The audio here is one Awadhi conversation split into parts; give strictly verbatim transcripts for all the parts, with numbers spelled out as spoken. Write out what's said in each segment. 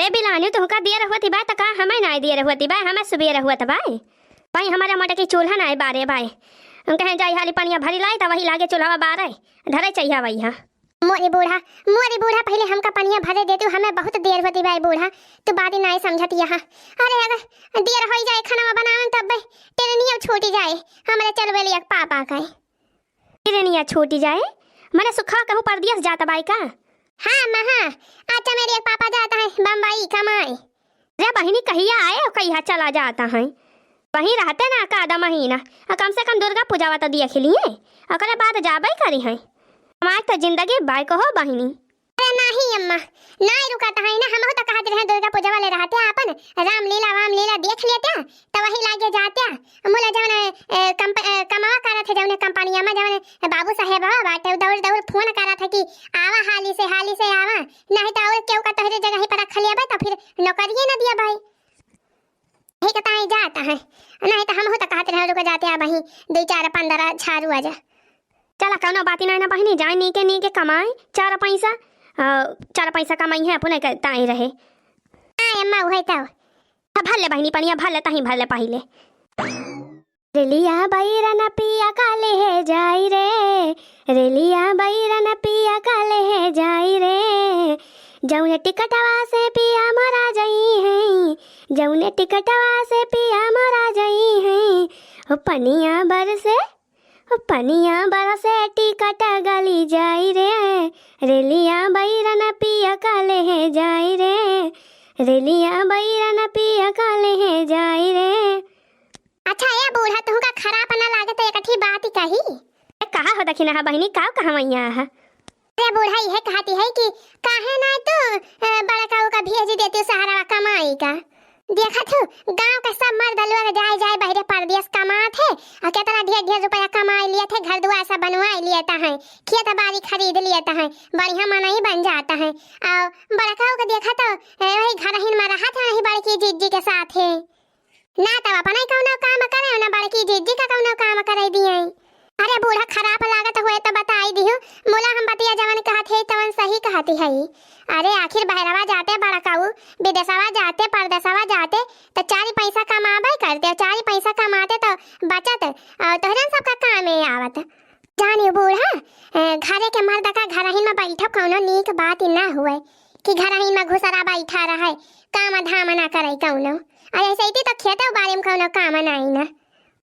ए बिलानी, तुहका देर होती बाय, त का हमें नाय देर होती बाय, हमें सुबेर होत बाय। भाई, हमरे मोटकी चूल्हा नाय बारे बाय। हम कहें, "जाई हाली पनिया भरी लाई," त वही लागे चूल्हा बारे, धरे चहिया वही हा। मोरी बूढ़ा, मोरी बूढ़ा, पहिले हमका पनिया भरे देतू, हमें बहुत देर होती बाय बूढ़ा, तू बात ही नाय समझत यहाँ। अरे, अगर देर होई जाए खाना बनावे में, तब ट्रेनिया छूटी जाए हमरे चलबेलिया के पापा का। ट्रेनिया छूटी जाए? मने सुखा कहूँ परदेस जात बाय का? हाँ अम्मा, हाँ, आज चमेलिया के पापा जात हैं बम्बई कमाए। रे बहिनी, कहिया आए और कहिया चला जात हैं? वहीं रहते ना का आधा महीना, और कम से कम दुर्गा पूजावा तो देख लिए, ओकरे बाद जाबे करी हैं। हमार तो जिंदगी बाय को हो बहिनी। अरे नाही अम्मा, नाही रुकत है ना, हमहू तो कहत रहे दुर्गा पूजावा ले रहते आपन रामलीला वामलीला देख लेते, तो वही लागे जाते। मुला जवन, ए, कंप-, ए, कमावा करत है जवने कंपनिया में, जवन बाबू साहेब बाटे, दौड़ दौड़ फोन करत है कि आवा हाली से, हाली से आवा, नहीं तो और केहू का तोहरे जगह ही पर रख लिया भाई, तो फिर नौकरिए न दिया भाई। यही के ताई जात है, नहीं तो हमहू तो कहत रहे रुक जाते, अब वहीं दो चार पंद्रह झाड़ू आ जा। चला, कौनो बात ही नहीं ना बहिनी, जाए नीके नीके कमाए चार पैसा, अ, चार पैसा कमाई है अपने के ताई रहे। हाँ अम्मा, वही तो। हाँ, भर ले बहिनी पनिया, भर ले, तहीं भर ले पहिले। रेलिया बैरन पिया का लेहे जाई रे, रेलिया बैरन पिया का लेहे जाई रे, जौने टिकटवा से पिया मोरा जइहैं, जौने टिकटवा से पिया मोरा जइहैं, ओ पनिया बरसे, ओ पनिया बरसे टिकट गली जाई रे, रेलिया बैरन पिया का लेहे जाई रे, रेलिया बैरन पिया का लेहे जाई रे। अच्छा ए बूढ़ा, तुहका खराब ना लागे तो एक ठी बात ही कही। ए, कहा हो दखिनहा बहिनी, का कहा मैया हा? अरे बूढ़ा, इहे कहती है कि काहे ना तू, अ, बड़काऊ का भेज देती सहरवा कमाई का। देखत हूँ, गाँव का सब मर्द लोग जाए जाए बहरे परदेस कमात है, और कितना ढेर ढेर रुपया कमाई लियत है, घर दुआर सब बनवाई लियत है, खेत बाड़ी खरीद लियत है, बढ़िया मनई बन जात है। और बड़काऊ का देखा तो, अ, वही घरहिन में रहत है, वही बड़की जिज्जी के साथ है। ना तब अपना ही कौनो काम करे, ना बड़की जिज्जी का कौनो काम करे दिए। अरे बूढ़ा, खराब लागत हुए तो बताई दिहु, मुला हम बतिया जवन कहत है तवन सही कहती है। अरे आखिर बहरवा जाते बड़काऊ, विदेशवा जाते, परदेशवा जाते, तो चार पैसा कमाबे करते, चार पैसा कमाते तो बचत और तोहरन सबका कामे आवत। जानियो बूढ़ा, ए, घरे के मर्द का घरहिन में बैठो कौनो नीक बात ही ना हुए कि घरहिन में घुसरा बैठा रहे, काम धाम ना करे कौनो। और ऐसे ही तो खेतो बाड़ी में कौनो काम नाई ना।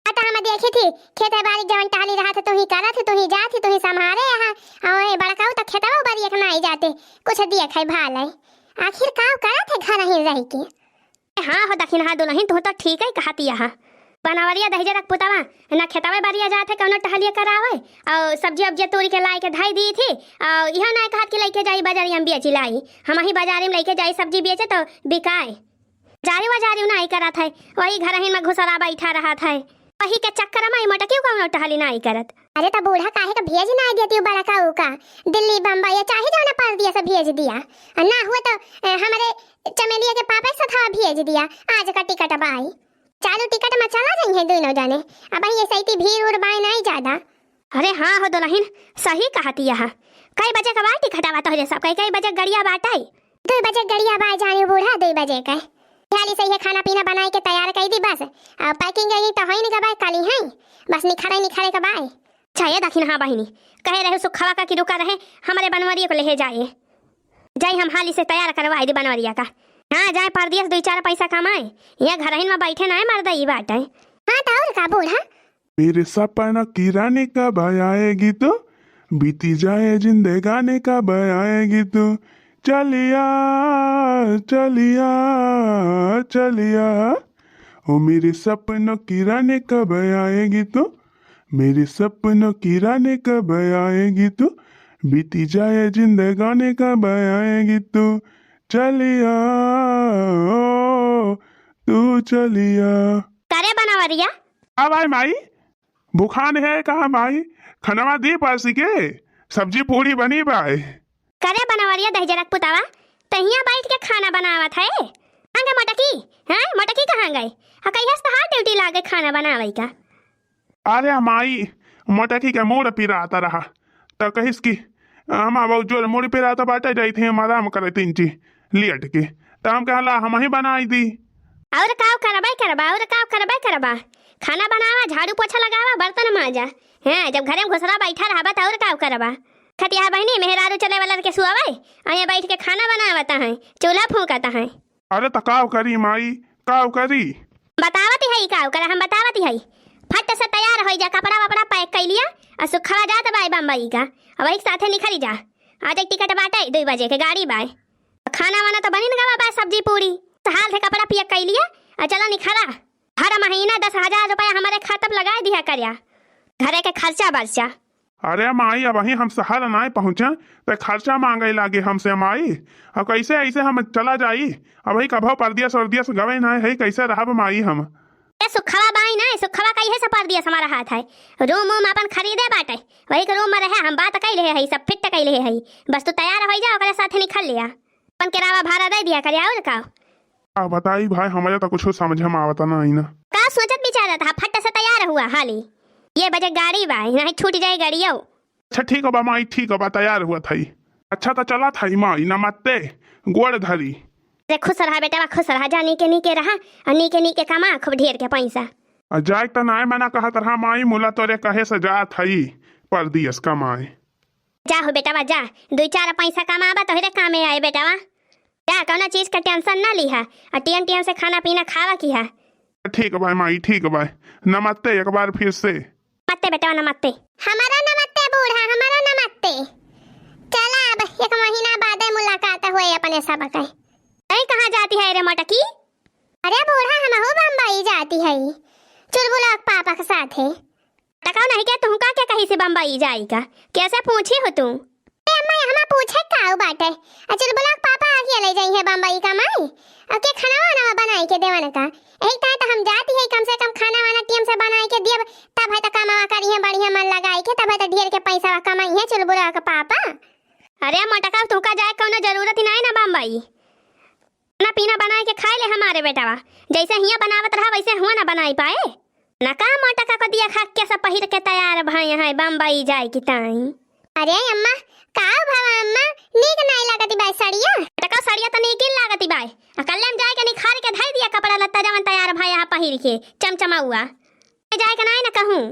आ तो हम देखी थी, खेते बाड़ी जवन टहली रहा था, तू ही करत, तू ही जात, तू ही संभारे यहाँ। और ए बड़काऊ तो खेतवा बाड़ी एक नाई जाते, कुछ देखे भाले। आखिर का करत है घरहिन रह के? हाँ हो दखिनहा दुलहिन, तू तो ठीक है कहतिया हा। बनवरिया दहिजरक पुतवा ना खेतवे बरिया जात है कौनो टहलिया करावे, और सब्जी उब्जिया तोड़ के लाए के धई दी थी, और इहो ना कहत कि लेके जाई बाजारी हम बेची लाई, हम ही बाजारी में लेके जाई सब्जी बेचे तो बिकाए। जारी वजारी नाई करत है, वही घरहिन में घुसरा बैठा रहत है, वही के चक्कर में ई मोटकी कौनो टहली नाई करत। अरे तो बूढ़ा काहे का भेज नाई देती बड़काऊ का, दिल्ली बम्बई या चाहे जाना परदेस भेज दिया, और ना हुआ तो, ए, हमरे चमेलिया के पापा के सथवा भेज दिया, आज का टिकट बाई। चालू टिकट में चला जाई है दोनों जने। अब ये सैती भीड़ उड़ बाय नाई ज्यादा। अरे हाँ हो दुलहिन, सही कहतिया हा। कई बजे का बा टिकट आवा तोहरे सब? कई, कई बजे गड़िया बाटे? दो बजे गड़िया बा जानी बूढ़ा, दो बजे का। हाली से ये खाना पीना बनाए के तैयार कर दी बस। अब packing वैकिंग तो होई नहीं का बा, काली है। बस निखरे निखरे का बाय। अच्छा, ये दखिनहा बहिनी, कहे रहे सुखवा का कि रुका रहे, हमरे बनवरिया को लेहे जाए। जाई हम हाली से तैयार करवाई दी बनवरिया का। हाँ, जाए परदेस दुई चार पैसा कमाए, यहाँ घरहिन में बैठे नाय मर्द ई बाटे। हाँ, तो और का बूढ़ा? मेरे सपनों की रानी कब आएगी तू, बीती जाए जिंदगानी कब आएगी तू, चलिया, चलिया, चलिया। ओ मेरे सपनों की रानी कब आएगी तू, मेरे सपनों की रानी कब आएगी तू, बीती जाए जिंदगानी कब आएगी तू, चलिया, ओ, तू चलिया। करे बनवरिया? का बाय माई, भुखान है कहा माई? खनवा दी पासी के, सब्जी पूड़ी बनी बाय। करे बनवरिया दहिजरक पुतवा, तहिया बैठ के खाना बनावत है? कहाँ गए मोटकी? हाँ, मोटकी कहाँ गए? आ कहिया से तोहार ड्यूटी लागे खाना बनावे का? अरे माई, मोटकी के मूड़ पिरात रहा, त कहिस कि अम्मा बहुत जोर मूड़ पिरात बाटे, जाइत ही हम आराम करे तीन ची लेट के। त हम कहला, "हमहीं बनाई दी।" और काव करबे करबा, और काव करबे करबा? खाना बनावा, झाड़ू पोछा लगावा, बर्तन मांजा। हाँ, जब घरे में घुसरा बैठा रहबा, त और काव करबा? खतिया बहिनी, मेहरारू चले वाला के सुआवे, अइहें बैठ के खाना बनावत हैं, चूल्हा फूंकत हैं। अरे, त काव करी माई, काव करी? बतावत हई काव करा, हम बतावत हई। फट से तैयार होई जा, कपड़ा वपड़ा pack कई लिया, आ सुखवा जात बाय बम्बई का, आ वही के साथे निकली जा। आज एक टिकट बाटे, दुई बजे के गाड़ी बाय। खाना वाना त बनिन गवा बाय, सब्जी पूरी। त हाल से कपड़ा pack कई लिया, आ चला निकला। हर महीना दस हजार रुपया हमरे खाता पे लगाई दिया करिया, घरे के खर्चा बर्चा। अरे माई, अबही हम सहर नाय पहुँचे, त खर्चा मांगे लागे हमसे माई। अब कैसे ऐसे हम चला जाई? अबही कभो परदेस वरदेस गवे नाय है, कैसे रहब माई हम? ए सुखवा बाई ना, सुखवा कहिए से परदेस हमारा हाथ है। Room वूम अपन खरीदे बाटे, वही के room में रहे, हम बात कई लेहे है, सब fit कई लेहे है। बस तू तैयार होई जा, ओकरे साथे निकल लिया। अपन किराया भाड़ा दे दिया करे, और का? का बताई भाई, हमरे त कुछो समझे में आवत नाई ना। का सोचत विचारत हा? फट से तैयार हुआ हाली, ये बजे गाड़ी बा, नहीं छूट जाए गाड़ियो। अच्छा ठीक बा माई, ठीक बा, तैयार हुआ थई। अच्छा त चला थई माई, नमस्ते, गोड़ धरी। अरे खुश रहा बेटवा, खुश रहा, जा नीके नीके रहा, और नीके नीके कमा खूब ढेर के पैसा। आ जाए त नाय मना कहत रहा माई, मुला तोरे कहे से जात हई परदेस कमाए। जा हो बेटवा जा, दुई चार पैसा कमाबा तोहरे कामे आए बेटवा। जा, कौनो चीज का tension ना लिहा, आ टेम टेम से खाना पीना खावा किहा। ठीक बा माई, ठीक बा। नमस्ते एक बार फिर से। नमस्ते बेटवा, नमस्ते। हमारा नमस्ते बूढ़ा, हमारा नमस्ते। चला, अब एक महीना बादे मुलाकात होए अपने सब के। तई कहाँ जाती है रे मोटकी? अरे बूढ़ा, हमहू बम्बई जाती है, चुलबुला के पापा के साथे। टकाऊ नहीं के, तुहका के कही से बम्बई जाई का? कैसे पूछी हो तू? ए अम्मा, हमा पूछे काऊ बाटे? आ चुलबुला के पापा आके ले जाई है बम्बई कमाई। अब के खाना वाना बनाई के देवन का? यही कहे तो हम जाती है, कम से कम खाना वाना टेम से बनाई के दियब, तब है तो कमावा करी है बढ़िया मन लगाई के, तब है तो ढेर के पैसा कमाई है चुलबुला के पापा। अरे मोटका, तुहका जाए कौनो जरूरत ही नहीं ना बम्बई। खाना पीना बनाए के खाए ले हमारे बेटवा, जैसे हियाँ बनावत रहा वैसे हुआ ना बनाई पाए। ना का मोटका को दिया खा के सब पहिर के तैयार भय है बम्बई जाए की ताई। अरे अम्मा, का भवा अम्मा, नीक नाई लागती बाय सड़िया? टका सड़िया त नीक ही लागती बाय, आ कल्ले में जाए के निखार के धई दिया कपड़ा लत्ता जवन तैयार भय है पहिर के चमचमाउआ। ए जाए के नाई ना कहूँ।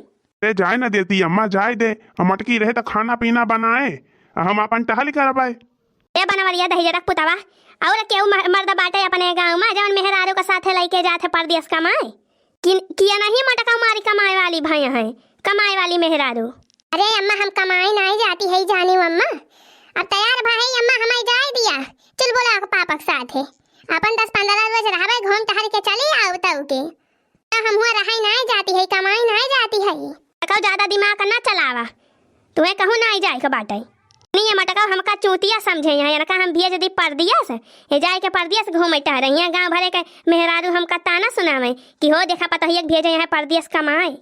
ए जाए ना देती अम्मा, जाए दे, आ मटकी रहे त खाना पीना बनाए, आ हम अपन टहल करबाए। ए बनवरिया दहिजरक पुतवा, और केहू म-, मर्द बाटे अपने गाँव में जवन मेहरारू के साथे लइके जात है परदेस कमाए? कि, किया नहीं मोटका मारी कमाए वाली भय है, कमाए वाली मेहरारू? अरे अम्मा, हम कमाए नहीं जाती है जानी अम्मा। अब तैयार भई अम्मा, हमाई जाए दिया चुलबुला के पापा के साथे। अपन दस पन्द्रह रोज रहबे, घूम टहल के चली आउब तउ के। हम हुआ रहाई नाई जाती है, कमाई नाई जाती है। देखो, ज्यादा दिमाग ना चलावा, तुम्हें कहूँ नाई जाए के बाटे। नहीं, ये मटका हमका चूतिया समझे हैं, इनका हम भेज दी परदेस, ये जाए के परदेस घूमे टहरे। यहाँ गाँव भरे के मेहरारू हमका ताना सुनावे कि हो देखा पतोहिया के भेजे हैं परदेस कमाए।